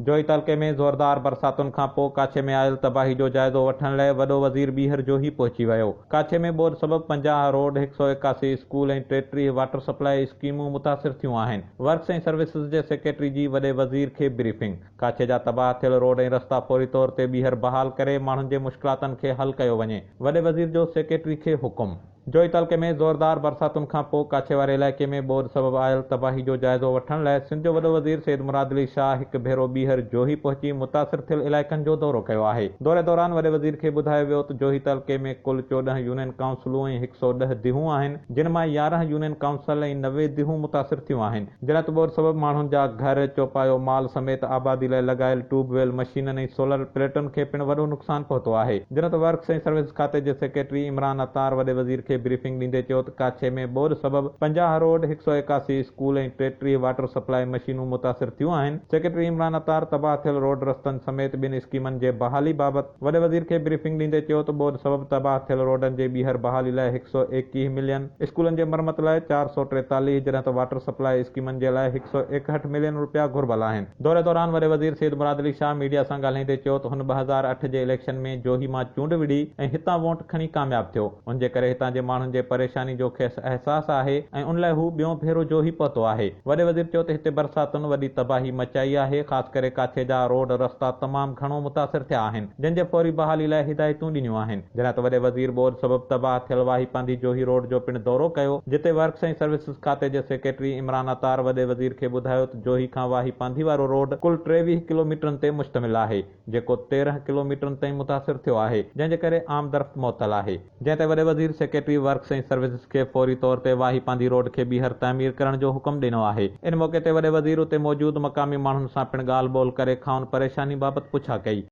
جوهي تعلقي ۾ زوردار برساتن کانپوء ڪاڇي ۾ آيل تباهي جو جائزو وٺڻ لاء وڏو وزير ٻيهر جوهي پهچي ويو. ڪاڇي ۾ ٻوڏ سبب 50 روڊ، 181 اسڪول ۽ 33 واٽر سپلاء اسڪيمون متاثر ٿيون آهن. ورڪس ۽ سروسز جي سيڪريٽري جي وڏي وزير کي بريفنگ. ڪاڇي جا تباهه ٿيل روڊ ۽ رستا فوري طور تي ٻيهر بحال ڪري ماڻهن جي مشڪلاتن کي حل ڪيو وڃي، وڏي وزير جو سيڪريٽري کي حڪم. جوهي تعلقي ۾ زوردار برساتن کان پوء ڪاڇي واري علائقي ۾ ٻوڏ سبب آيل تباهي جو جائزو وٺڻ لاء سنڌ جو وڏو وزير سيد مراد علي شاهه هڪ ڀيرو ٻيهر جوهي پهچي متاثر ٿيل علائقن جو دورو ڪيو آهي. دوري دوران وڏي وزير کي ٻڌايو ويو ته جوهي تعلقي ۾ ڪل 14 يونين ڪائونسلون ۽ 110 ديهون آهن، جن مان 11 يونين ڪائونسل ۽ 90 ديهون متاثر ٿيون آهن. جڏهن ته ٻوڏ سبب ماڻهن جا گهر، چوپايو مال سميت آبادي لاء لڳايل ٽيوب ويل مشينن ۽ سولر پليٽن کي پڻ وڏو نقصان پهتو آهي. جڏهن ته ورڪس ۽ سروسز کاتي جي سيڪريٽري عمران عطار وڏي وزير کي بريفنگ ڏيندي چيو ته ڪاڇي ۾ ٻوڏ سبب 50 روڊ، 181 اسڪول ۽ 33 واٽر سپلاء مشينون متاثر ٿيون آهن. سيڪريٽري عمران عطار تباهه ٿيل روڊ رستن سميت ٻن اسڪيمن جي بحالي بابت وڏي وزير کي بريفنگ ڏيندي چيو ته ٻوڏ سبب تباهه ٿيل روڊن جي ٻيهر بحالي لاء 121 ملين، اسڪولن جي مرمت لاء 443 جڏهن ته واٽر سپلاء اسڪيمن جي لاء 161 ملين رپيا گهربل آهن. دوري دوران وڏي وزير سيد مراد علي شاهه ميڊيا سان ڳالهائيندي چيو ته هن 2008 جي اليڪشن ۾ جوهي مان چونڊ وڙهي ۽ هتان وونٽ کڻي ڪامياب ٿيو ان جي ڪري هتان جي ماڻهن جي پريشاني جو کيس احساس آهي ۽ ان لاء هو ٻيون ڀيرو جوهي پهتو آهي. وڏي وزير چيو ته هتي برساتن وڏي تباهي مچائي آهي خاص ڪري ڪاڇي جا روڊ رستا تمام گهڻو متاثر ٿيا آهن جن جي فوري بحالي لاء هدايتون ڏنيون آهن. جڏهن ته وڏي وزير ٻوڏ سبب تباهه ٿيل واهي پانڌي جوهي روڊ جو پڻ دورو ڪيو، جتي ورڪس ۽ سروسز کاتي جي سيڪريٽري عمران عطار وڏي وزير کي ٻڌايو ته جوهي کان واهي پانڌي وارو روڊ ڪل 23 ڪلوميٽرن تي مشتمل آهي، جيڪو 13 ڪلوميٽرن تائين متاثر ٿيو آهي، جنهن جي ڪري آمدرفت معطل آهي. جنهن تي وڏي وزير سيڪريٽري ورڪس ۽ سروسز کي فوري طور تي واهي پانڌي روڊ کي ٻيهر تعمير ڪرڻ جو حڪم ڏنو آهي. ان موقعي تي وڏي وزير اتي موجود مقامي ماڻهن سان پڻ ڳالهه ٻولهه ڪري کانئن پريشاني بابت پڇا ڪئي.